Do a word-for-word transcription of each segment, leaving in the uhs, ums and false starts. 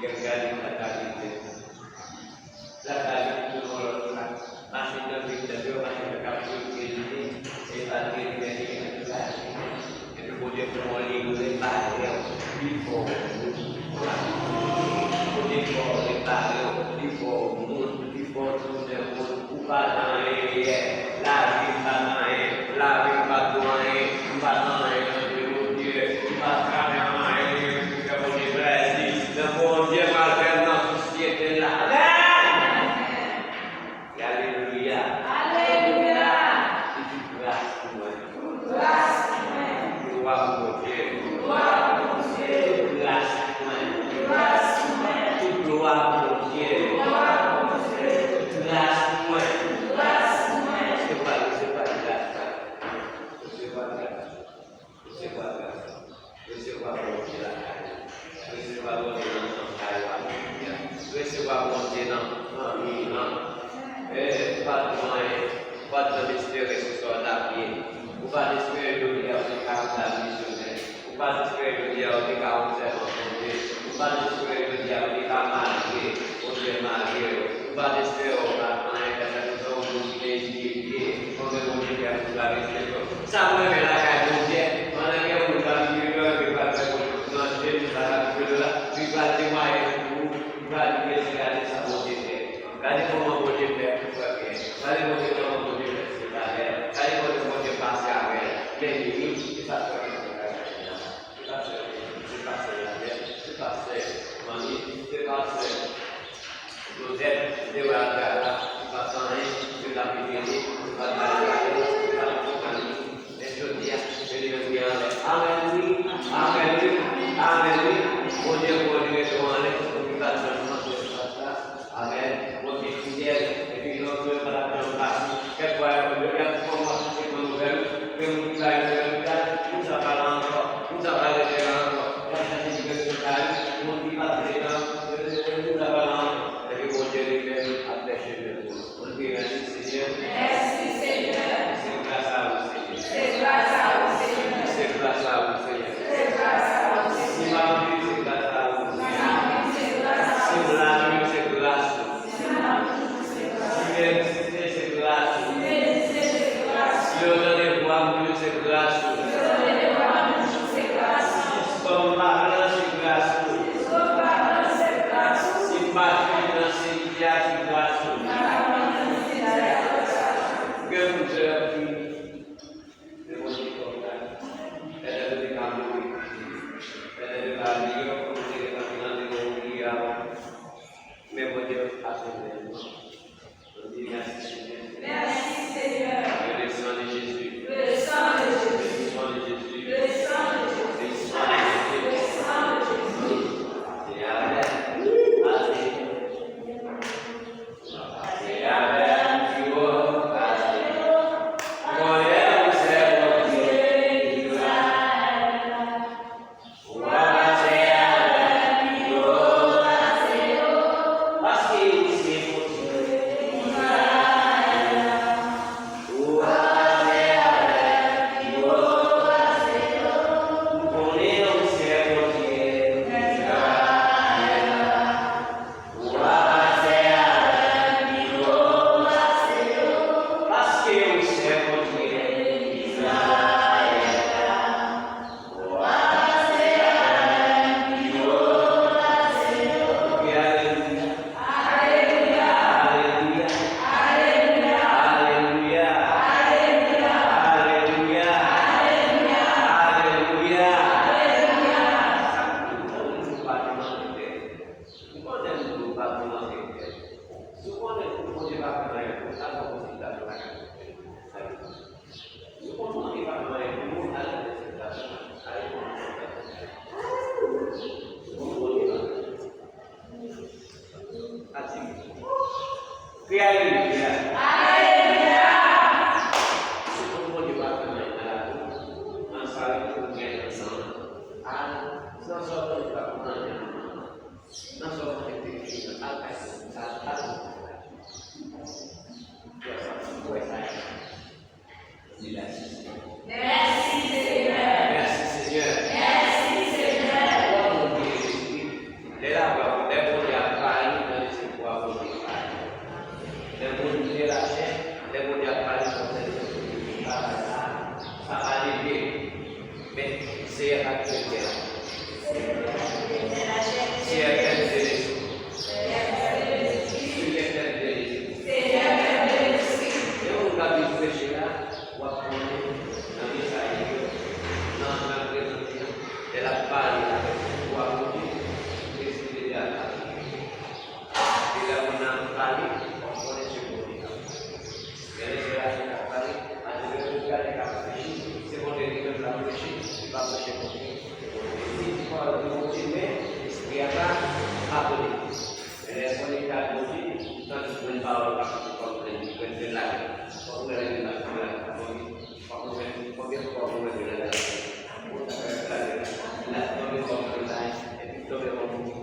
Kèk gade sa k ap rive. Sa k ap rive tou nan lòt la. Mache nan vil nan, yo mache nan kap yo kritike, e pa kritike, epi Bondye fè yon li repare w, li fè w moun. Bondye fè w repare w, li fè w moun, li fè w tounen moun. Ou pa t anyen yè, lavi m pa t anyen, lavi m pa t gon anyen, m pa t anyen nan je Bondye, m pa t ka fè anyen pou fè Bondye plezi. Men Bondye pral fè m nan sosyete la. Amèn! Alelouya! Alelouya! Li di gras pou mwen. Gras pou mwen. Glwa pou Bondye. Glwa pou Bondye. Gras pou mwen. Gras pou mwen. Glwa pou Bondye. Glwa pou Bondye. Gras pou mwen. Gras pou mwen. Se pa, se pa gras la. Se pa gras. Resevwa gras. Resevwa Bondye lakay ou. Resevwa Bondye nan kay ou a jodi a. Resevwa Bondye nan fanmi w lan. E, ou pa t gon anyen. Ou pa t janm espere sou sa w t ap ye. Ou pa t espere jodi a ou te ka al misyonè. Ou pa t espere jodi a ou te ka al sèvant Bondye. Ou pa t espere jodi a ou te ka marye. Bondye marye w. Ou pa t espere w pa t anyen fè nan yon moun ki te etidye. Konbyen Bondye fè pou l pa respekte w? Sa mwen renmen lakay Bondye, pandan gen moun k ap viv yo, yo pral fè Bondye nan je nou sa k ap viv yo la, li pral temwaye pou ou, li pral di, mesye, gade sa Bondye fè. Gade kòman Bondye fè pou frè Pyè. Gade Bondye kòman Bondye fè pou frè Valè. Gade kòman Bondye pase avè l. Men li, wi, se pa sèl Bondye k ap fè sa. Se pa sèl, se pa sèl Valè, se pa sèl Manmi, se pa sèl Joseph, se pa sèl la, se pa sèl anyen, se pa sèl Bondye, se pa sèl Bondye. Men jodi a, se li menm ki anlè. Amèn, wi. Amèn, wi. Amèn, wi. Bondye, Bondye, rete anlè, Bondye, pa janm chanje, se pa sa. Amèn. Bondye fidèl, epi lòt yo pa t ap janm pase. Kèk fwa, yo, yo, y ap kòmanse se bon nouvèl, gen moun ki bay nouvèl, gade, moun sa pa la ankò, moun sa pa rete la ankò. Y ap chèche ki rete kay, moun ki pa t vle la, moun sa pa la ankò. Epi Bondye li menm ap fè chemen.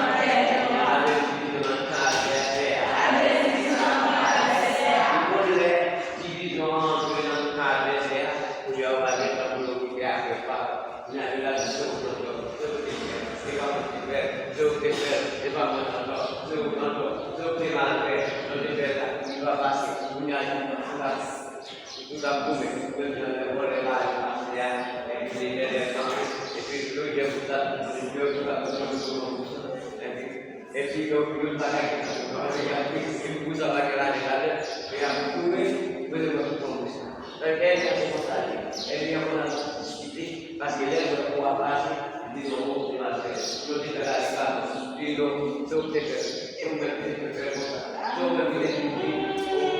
Avèk divizyon nan kan advèsè a. Ou konn lè divizyon an antre nan kan advèsè a, kounye a yo pa gen tan pou yo okipe avèk pa. Kounye a yo la di se ou pran tò, se ou te fè, se pa mwen ki fè, se ou te fè, se pa mwen pran tò, se ou pran tò, se ou te mal fè, se ou te fè sa, li pa pase, kounye a li pa pase. Tout ap goumen, menm jan lè vòlè mare pase a, epi li lè lè kanpe, epi yo jè pou sa, yo tout ap goumen pou konsa, epi, epi yo, yo pa ka gen sa, yo pa ka gen sa, epi pou sa pa gen lajan ladan, men y ap goumen, pou yo konsa. Donk, dènye se konsa li ye, epi y ap konn ap diskite, paske lè yo wè kou a pase, li di non, ou te mal fè, yo te fè la li pa bon, li di non, se ou ki te fè, se ou menm ki te fè konsa, se ou menm ki te di,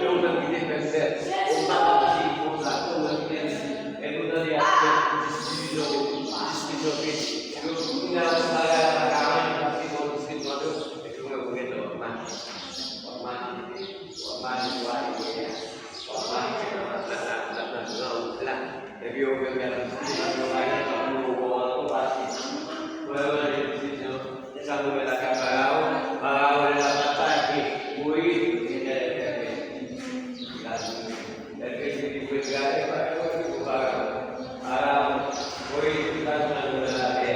se ou menm ki te fè m fè, ou pa t ap di konsa, se ou menm ki te di, epi w tande y ap fè diskisyon, diskisyon ke yo, kounye a, yon bagay la pa ka ranje, paske se yon diskisyon tou, epi ou menm ou gentan w ap mache, w ap mache, w ap mache pou ale kounye a. Epi yo menm y ap di, yo pa gen tan pou yo wè w ankò paske. Mwen mande yon kesyon, se sa nou wè lakay Farawon? Farawon lè l ap atake Moyiz, li te fèmen. Èske se li pou gade Farawon? Farawon, Moyiz, ki sa nou wè nan latè?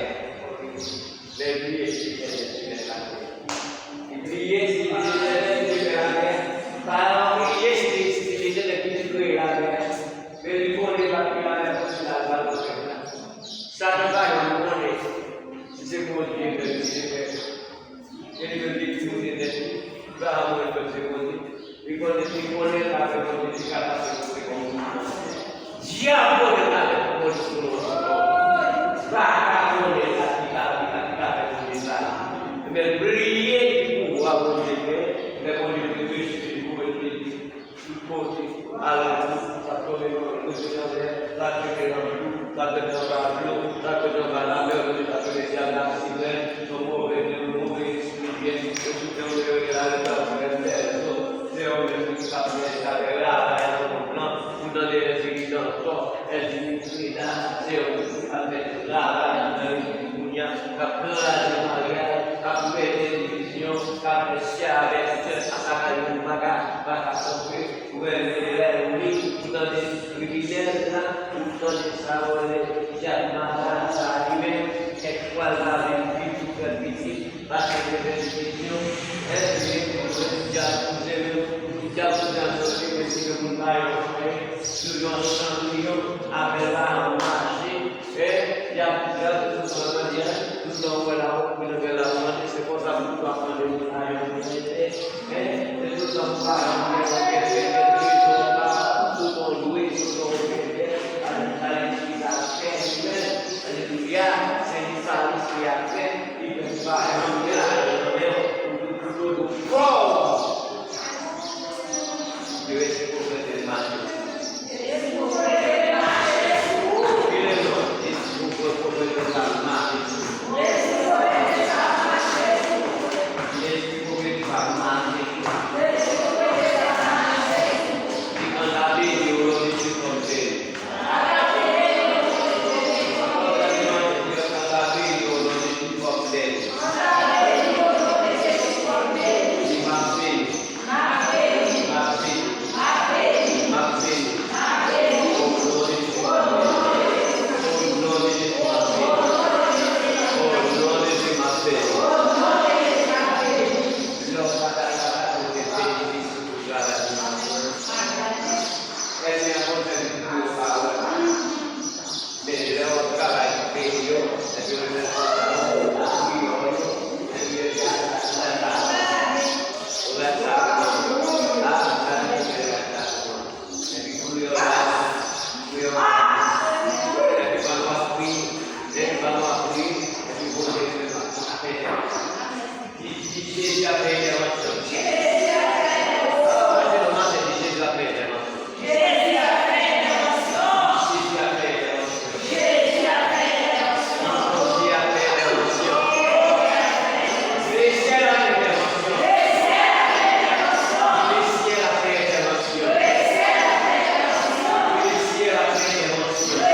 Gad malad sa li menm, kèk fwa l pa vin pi pou fè pitit, paske se benediksyon, men li menm pou jwenn dyab pou jere, pou dyab pou jere soti, men si gen moun pa yon fè, sou yon chan li yo, avè l pa yon mache, men dyab pou jere, sou yon mannyè, tout lè w wè l ap ouvri nan gè l ap manje, se konsa pou w ap manje pou pa yon manje. Men, se tout lòm pa yon mwen gen gen gen prizon pa, tout yon lwe, tout yon mwen gen, ale ale ki la fè li menm. Alelouya, se li sa li se a fè, li fè pa yon mwen ale nan men ou, ou pou pou pou pou. Yo rete pwofèt el mache. Di, di Jezi ap fè entèvansyon. Pase nan mache, di Jezi ap fè entèvansyon. Jezi ap fè entèvansyon. Jezi ap fè entèvansyon. Jezi ap fè entèvansyon. Bondye ap fè entèvansyon. Lesyèl ap fè entèvansyon. Lesyèl ap fè entèvansyon. Lesyèl ap fè entèvansyon. Lesyèl ap fè entèvansyon.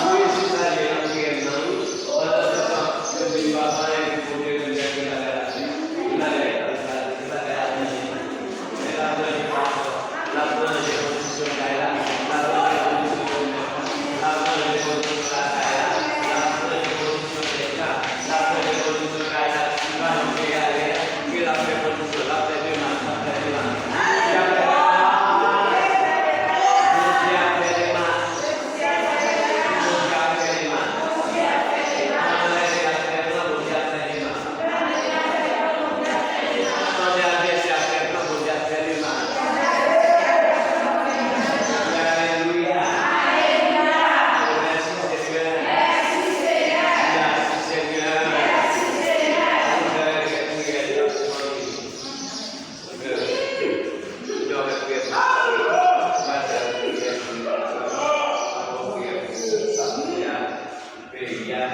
Wi, se sa li ye nan priyè m nan, wi. Pandan se tan, yo di m pa fè anyen, epi Bondye menm li ap gen bagay la. Li bagay la, li bagay la, li bagay la, li bagay la. Tande advèsè a fè plan, Bondye ap fè li mal. Alelouya. Mèsi, Senyè. Mèsi, Senyè. Mèsi, Senyè. Ouvè kè priyè yo. Peyi a,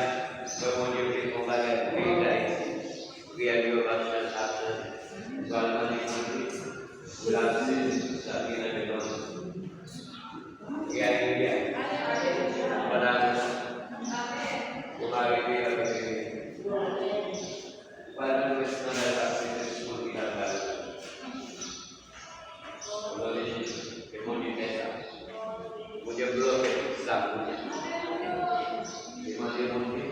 mwen, Bondye te fè yon bagay pou peyi Dayiti. Priyè yo ap chanje, ap chanje. Ou pral mande Bondye pou l ap sezi tout sa ki nan men bandi. Priyè yo, priyè. Pandan nou pa rete avèk Bondye. Ou pral jwenn yon eskandal k ap fèt sou moun ki t ap pale. O non de Jezi, ke Bondye fè sa. Bondye bloke tout sa kounye a. Demande Bondye,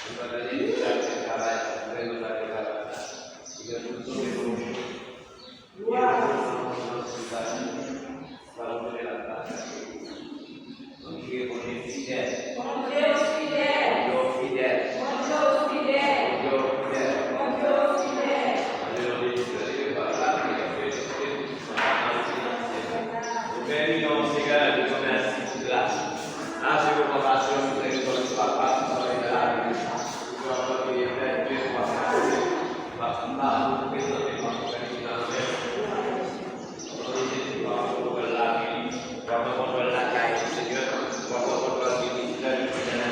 nou pa gade ki sa fè travay sa, nou pa gade travay sa. Li gen tout son de Bondye. Li gen tout son de Bondye. Sa Bondye la pa. Bondye, Bondye fidèl. Bondye fidèl. Bondye fidèl. Bondye fidèl. Bondye fidèl. Alelouya. Ou beni nou, Senyè, nou di w mèsi pou gras. Mèsi pou konpasyon, pou misèrikòd, papa, pou sa w fè nan lavi nou. Pou sa w fè nan lavi nou, papa. Papa, nou prezante, papa, fè nou nan men w. O non de Jezi, w ap pran kontwòl lavi li, w ap pran kontwòl lakay li, Senyè, w ap pran kontwòl ministè li, Senyè.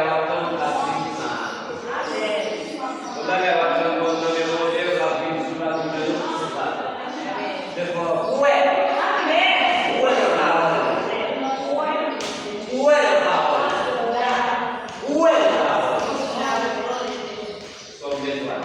w ap tann ap vin sa. Yon bagay w ap tann nan men Bondye, w ap vin sou la pou jwenn ou sou sa. Se fò kwè. Kwè nan pawòl. Kwè nan pawòl. Kwè nan pawòl. Sòm vennntwa.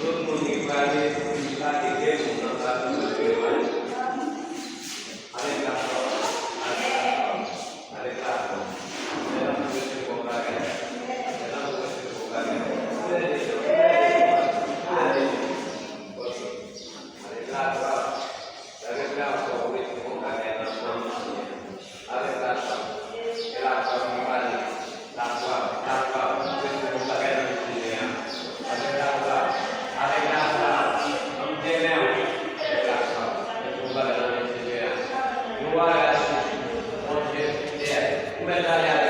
Tout moun ki pale pou li pa ede moun nan pa bezwen prepaje. Avèk lafwa. Avèk lafwa. Avèk lafwa. Lè n ap resevwa bagay. Lè n ap resevwa bagay. Ok. Avèk lafwa. Avèk lafwa, ou resevwa bagay nan non Senyè. Avèk lafwa. E lafwa ki pale. Lafwa, lafwa, ou resevwa bagay nan non Senyè a. Avèk lafwa, avèk lafwa, ann demen w. Avèk lafwa, ou resevwa bagay nan non Senyè a. Yon bagay, Bondye fidèl. Ou mèt ale